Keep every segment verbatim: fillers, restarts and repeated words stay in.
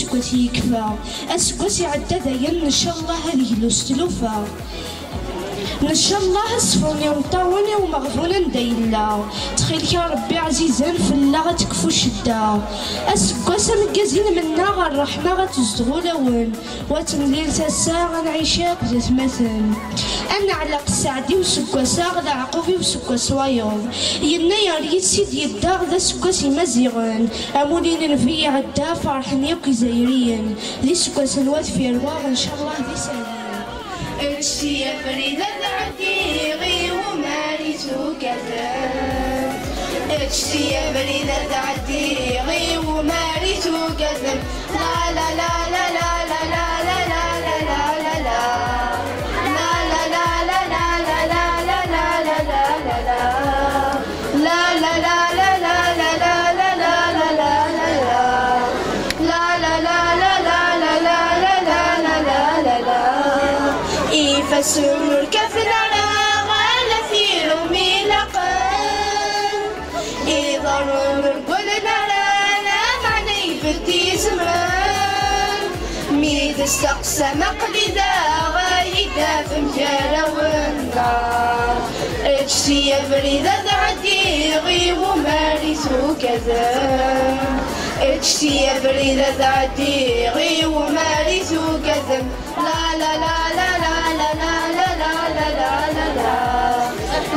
aseggas yekfa. Aseggas iɛedda dayen, ncallah ad yeglu s tlufa. Ncallah ad sfun imeṭṭawen i umeɣbun anda yella. Ttxil-k a Rebbi ɛzizen, fell-aɣ ad tekfu ccedda. Aseggas ameggaz i nmenna, ɣer ṛṛeḥma ad tezdeɣ ulawen. Wa temlil tasa ad nɛic akk d atmaten. Ad neɛleq sseɛd i useggas-a, leɛqub i useggas wayeḍ. Yennayer yid-s i d-yedda d aseggas imaziɣen. Amulli n nnbi iɛedda, ferḥen yakk Izzayriyen. D iseggasen wa deffir waɣ, ncallah d iserriyen. Ečč si abrid ad ɛeddiɣ i umar i tugadem. Ečč si abrid ad ɛeddiɣ i umar i tugadem. La la la la la la la la la la la la. La la la la la la la la la la la la. La la la la la la la la la la la la. La la la la la la la la la la la la. Ifassen ur kkaten ara ɣer tirumi ilaqen. Iḍarren ur ggullen ara, lameɛna ibedd izemren. Mi d-testeqsam aql-i daɣ, ad yi-d-tafem gar-awen. Ečč si abrid ad ɛeddiɣ i wumar i tugadem. Ečč si abrid ad ɛeddiɣ i wumar i tugadem. La la la la la la la la la la la la.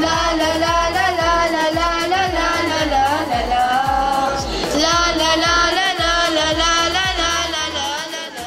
La la la la la la la la la la la la la. La la la la la la la la la la la la.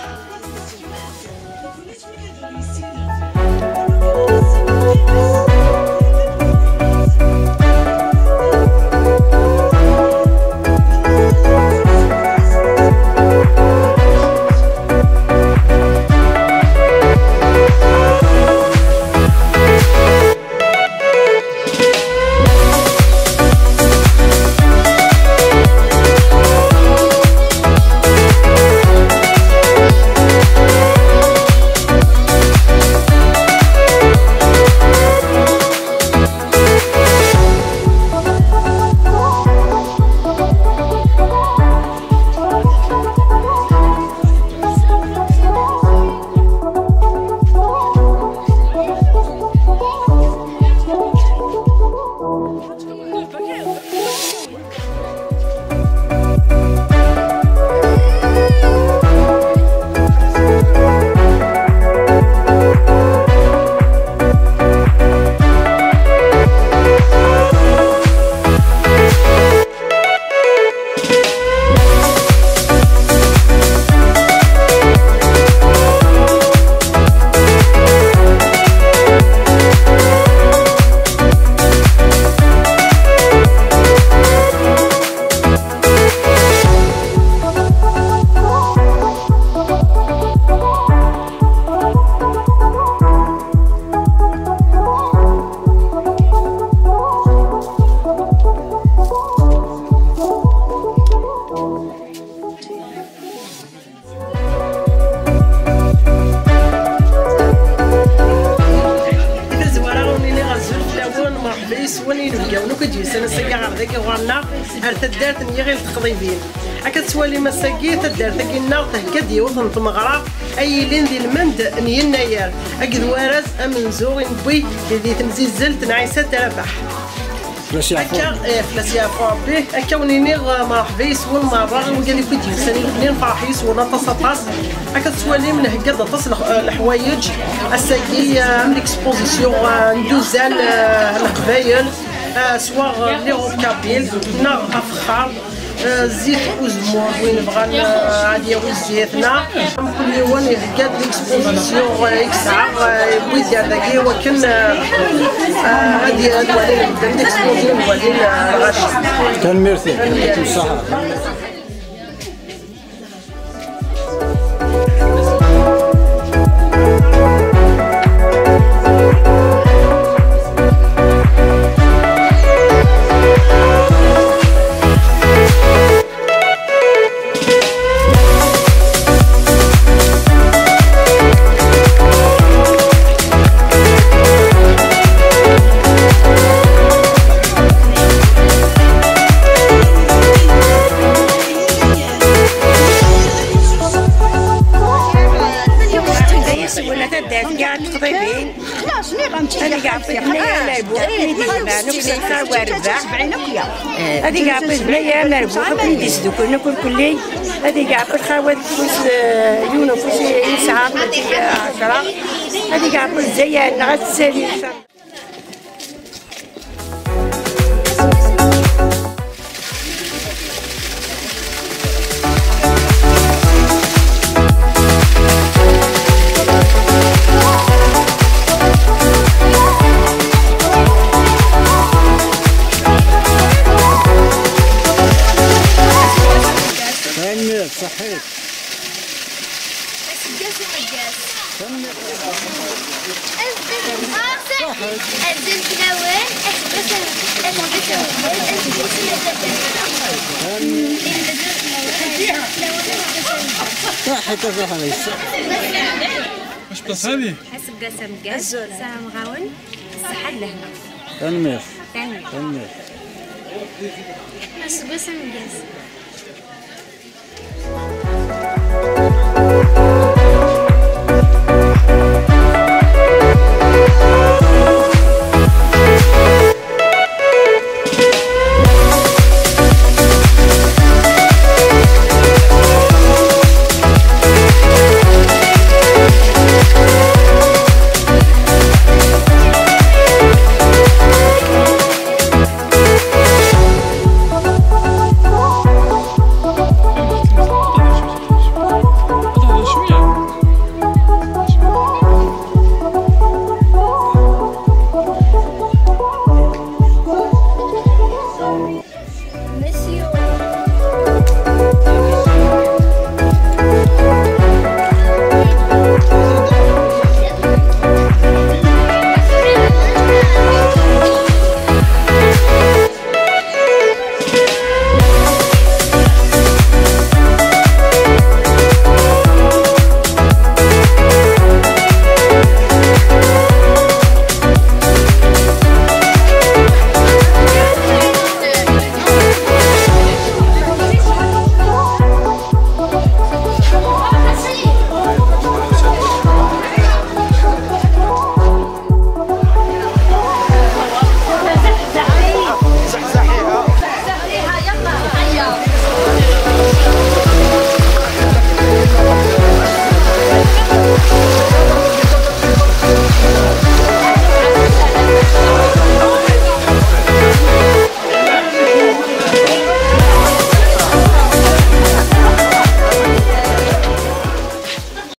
Di tazwara ur nini azul fell-awen, merḥba yes-wen inebgawen akk i d-yusan ass-agi ɣer dagi ɣur-neɣ, ar taddart n Yiɣil Teqḍibin. Akka tettwalim ass-agi, taddart-agi-nneɣ thegga-d yiwet n tmeɣra ay yilin di lmend n Yennayer, akked warraz amenzu i newwi di temzizzelt n Ɛisa Rabaḥ. Fell-as yeɛfu. Akka, eh, fell-as yeɛfu Rebbi. Akka wen-iniɣ, eh, merḥba yes-wen merra, i wigad akk i d-yusan i lebni, nferḥ yes-wen aṭas, aṭas. Akka tettwalim, nhegga-d aṭas lex-, eh, leḥwayeǧ ass-agi, eh, am l'exposition, eh, n duzan, eh, n Leqbayel, eh, swaɣ, eh, les Rocabilles, neɣ afexxar. Eh, zzit uzemmur, win bɣan, eh, ad yawi zzit-nneɣ. Mkul yiwen ihegga-d l'exposition, eh, i yesɛa, eh, yewwi-d ar dagi i wakken, eh, eh, ad y-, ad walin medden l'exposition, ad walin, eh, lɣaci. Tanemmirt-ik. Tanemmirt. Ṣṣeḥa. Ad iɛeṭṭel bnaya amerbuḥ akken i d-yezmer, nekk s lxir war rrbeḥ. Ad iɛeṭṭel bnaya amerbuḥ akken i d-yesdukel, nekk ur kulli. Ad iɛeṭṭel xawa d ufus, eh, yiwen ufus i nesɛa, mačči ɛecra. Ad iɛeṭṭel zzayan, neɣ ad tessali. Tanemmirt, ṣaḥḥit. Aseggas ameggaz. Azul fell-awen, aseggas ameggaz, aseggas ameggaz, aseggas ameggaz. Ṣaḥḥit a Faḥris. Aseggas ameggaz, sɛamɣawen, ṣṣeḥḥa d lehna. Tanemmirt. Tanemmirt. Tanemmirt. Aseggas ameggaz.